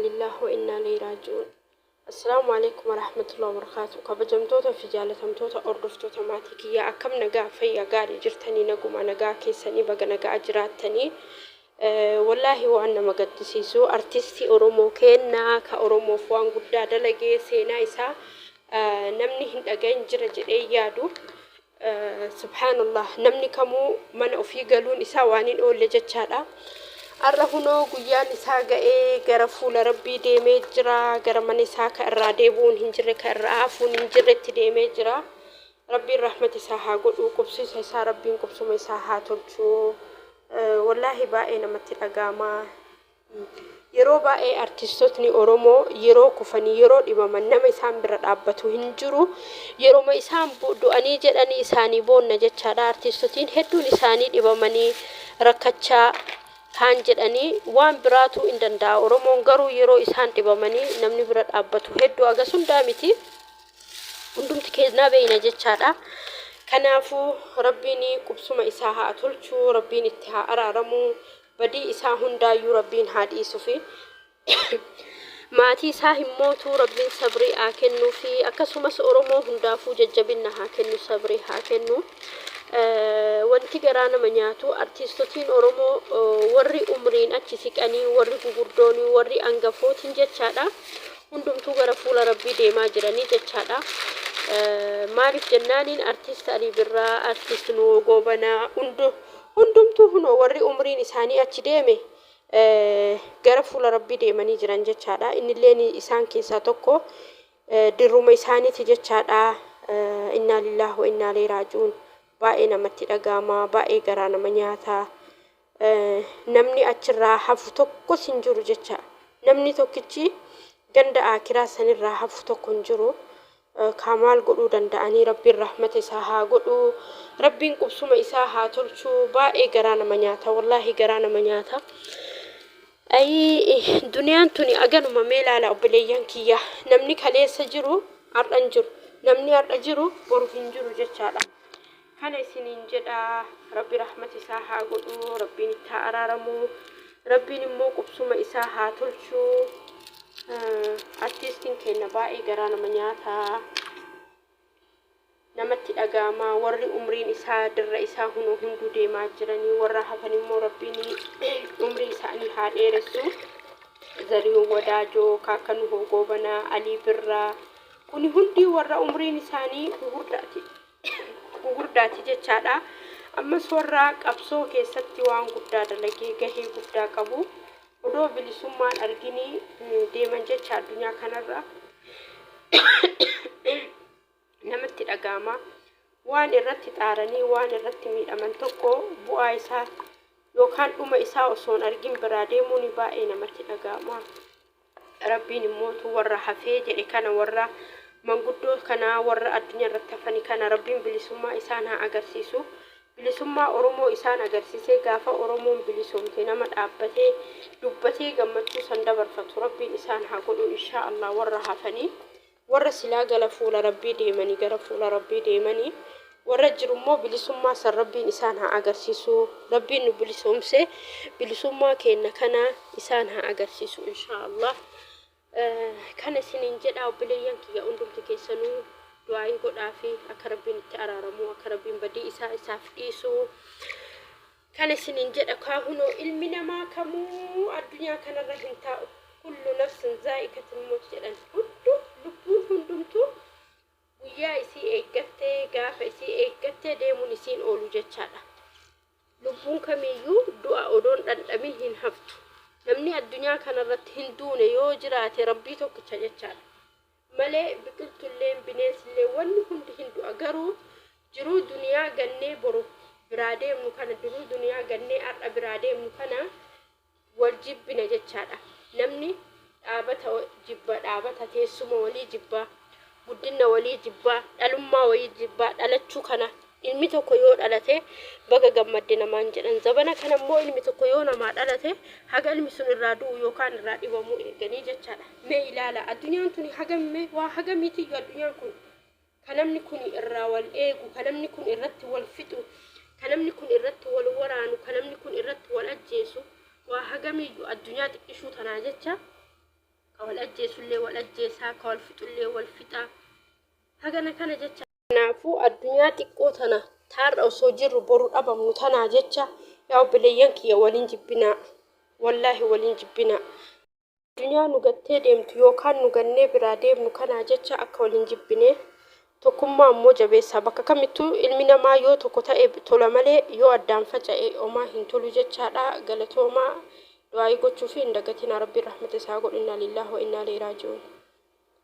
Innaa lillaah wa innaa ilayhi raaji'uun. Assalaamu alaikum warahmatullahi wabarakaatu. Kabajamtoota fi jaalatamtoota hordoftoota maatii kiyyaa, akkam nagaa, fayyaa gaarii jirtanii? Naguma nagaa keessanii, baga nagaa jiraattanii. Wallaahi waan nama gaddisiisu, artistii Oromoo kennaa ka Oromoof waan guddaa dalagee, seenaa isaa namni hin dhagahin jira jedhee yaadu. Subhaanallah, namni kamuu mana ofii galuun isaa waan hin oolle jechaadha. Har'a hunoo guyyaan isaa ga'ee gara fuula Rabbii deemee jira. Gara mana isaa ka irraa deebi'uun hin jirre, ka irraa hafuun hin jirretti deemee jira. Rabbiin rahmata isaa haa godhu. Qubsiisa isaa Rabbiin qubsuma isaa haa tolchu. Wallaahi baay'ee namatti dhaga'ama. Yeroo baay'ee artistootni Oromoo yeroo kufanii, yeroo dhibaman, nama isaan bira dhaabbatu hin jiru. Yeroma isaan du'anii jedhanii isaanii boonna jechaadha. Artistotiin hedduun isaanii dhibamanii rakkachaa kaan jedhanii waan biraatu hin danda'a. Oromoon garuu yeroo isaan dhibamanii namni bira dhaabbatu hedduu agas hundaa miti. Hundumti keenyaa beeyna jechaadha. Kanaafuu Rabbiin qubsuma isaa haa tolchu, Rabbiin itti haa araaramu, badii isaa hundaayyuu Rabbiin haa dhiisufi. Maatii isaa himmootu Rabbiin sabrii haa kennuufi, akkasumas Oromoo hundaafuu jajjabinna haa kennu, sabrii haa kennu. Wanti garaa nama nyaatu, artiistotiin Oromoo warri umriin achi siqanii, warri gugurdoonii, warri angafootiin jechaadha. Hundumtuu gara fuula Rabbii deemaa jiranii jechaadha. Maaliif jennaaniin, artiist Alii Birraa, artiist Nuhoo Goobanaa, hundumtuu hunoo warri umriin isaanii achi deeme gara fuula Rabbii deemanii jiran jechaadha. Innilleen isaan keessaa tokko, dirruma isaaniiti jechaadha. Innaa lillaah wa innaa ilayhi raaji'uun. Baay'ee namatti dhaga'ama, baay'ee garaa nama nyaata. Namni achirraa hafu tokkos hin jiru jecha. Namni tokkichi ganda aakiraa sanirraa hafu tokko hin jiru. Kaa maal godhuu danda'anii? Rabbiin rahmata isaa haa godhu. Rabbiin qubsuma isaa haa tolchu. Baay'ee garaa nama nyaata. Wallaahi garaa nama nyaata. Ayii, duniyaan tuni aganuma. Mee ilaala obboleeyyan kiyya. Namni kaleessa jiru har'a hin jiru. Namni har'a jiru boru hin jiru jechaadha. Kana isiniin jedha. Rabbi rahmata isaa haa godhu. Rabbiin itti haa araaramu. Rabbiin immoo qubsuma isaa haa tolchu. Artiistiin keenya baay'ee garaa nama nyaata. Namatti dhaga'ama. Warri umriin isaa dirra isaa hunoo hunduu deemaa jiranii, warra hafan immoo Rabbiin umrii isaanii haa dheeressu. Zarihun Wadaajoo, Kaakka Nuhoo Goobanaa, Alii Birraa, kuni hundi warra umriin isaanii gugurdaati jechaadha. Ammas warra qabsoo keessatti waan guddaa dalagee gahee guddaa qabu. Odoo bilisummaan arginii deeman jecha addunyaa kanarra namatti dhaga'ama. Waan irratti xaaranii, waan irratti miidhaman tokko bu'aa isaa yookaan dhuma isaa osoo hin argin biraa deemuun baay'ee namatti dhaga'ama. Rabbiin immootu warra hafee jedhe kana, warra manguddoo kana, warra addunyaa irratti hafani kana Rabbiin bilisummaa isaan haa agarsiisu. Bilisummaa Oromoo isaan agarsiisee, gaafa Oromoon bilisoomte nama dhaabbatee dubbatee gammachuu san dabarfatu Rabbiin isaan haa godhu, inshaa Allah. Warra hafanii, warra silaa gara fuula Rabbii deemanii, gara fuula Rabbii deemanii, warra jiru immoo bilisummaa san Rabbiin isaan haa agarsiisu. Rabbiin nu bilisoomse bilisummaa keenya kana isaan haa agarsiisu, inshaa Allah. Kana isiniin jedha obboleeyyan kiyya, hundumti keessanuu du'aayii godhaa fi akka Rabbiin itti araaramu, akka Rabbiin badii isaa isaaf dhiisu kana isiniin jedha. Kaa hunoo ilmi namaa kamuu addunyaa kanarra hin taa'u. Kullu nafsin zaa'ikatul mawt jedhan. Hunduu, lubbuun hundumtuu guyyaa isii eeggattee, gaafa isii eeggattee deemuun isiin oolu jechaadha. Lubbuun kamiiyyuu du'a odoon dhandhamin hin haftu. Namni addunyaa kanarratti hin duune yoo jiraate Rabbii tokkicha jechaadha. Malee biqiltulleen, bineensillee, wanni hundi hin du'a. Garuu jiruu duniyaa gannee boru biraa deemnu kana, jiruu duniyaa gannee har'a biraa deemnu kana wal jibbina jechaadha. Namni dhaabata jibba, dhaabata teessuma walii jibbaa, guddina walii jibbaa, dhalummaa walii jibbaa, dhalachuu kana. Ilmi tokko yoo dhalate baga gammadde namaan jedhan. Zabana kana immoo ilmi tokko yoo namaa dhalate haga ilmi sun irraa du'u yookaan irraa dhibamuu eeganii jechaadha. Mee ilaala, addunyaan tuni hagamme waa hagamiitiyyuu addunyaan kun, ka namni kun irraa wal eegu, ka namni kun irratti wal fixu, ka namni kun irratti wal waraanu, ka namni kun irratti wal ajjeesu waa hagamiyyuu addunyaa xiqqishuu tanaa jecha. Ka wal ajjeesullee wal ajjeesaa, ka wal fixullee wal fixaa. Hagana kana jecha. Kanaafuu addunyaa xiqqoo tana taarra osoo jirru boru dhabamnu tanaa jecha yaa obboleeyyan kiyya waliin jibbinaa. Wallaahi waliin jibbinaa. Addunyaa nu gattee deemtu yookaan nu gannee biraa deemnu kanaa jecha akka wal hin jibbine tokkummaa ammoo jabeessaa. Bakka kamittuu ilmi namaa yoo tokko ta'e tola malee yoo addaan faca'e omaa hin tolu jechaadha. Galatoomaa, du'aa'ii gochuufii hin dagatinaa. Rabbiin rahmata isaa godhu. Innaa lillaahi wa innaa ilayhi raaji'uun.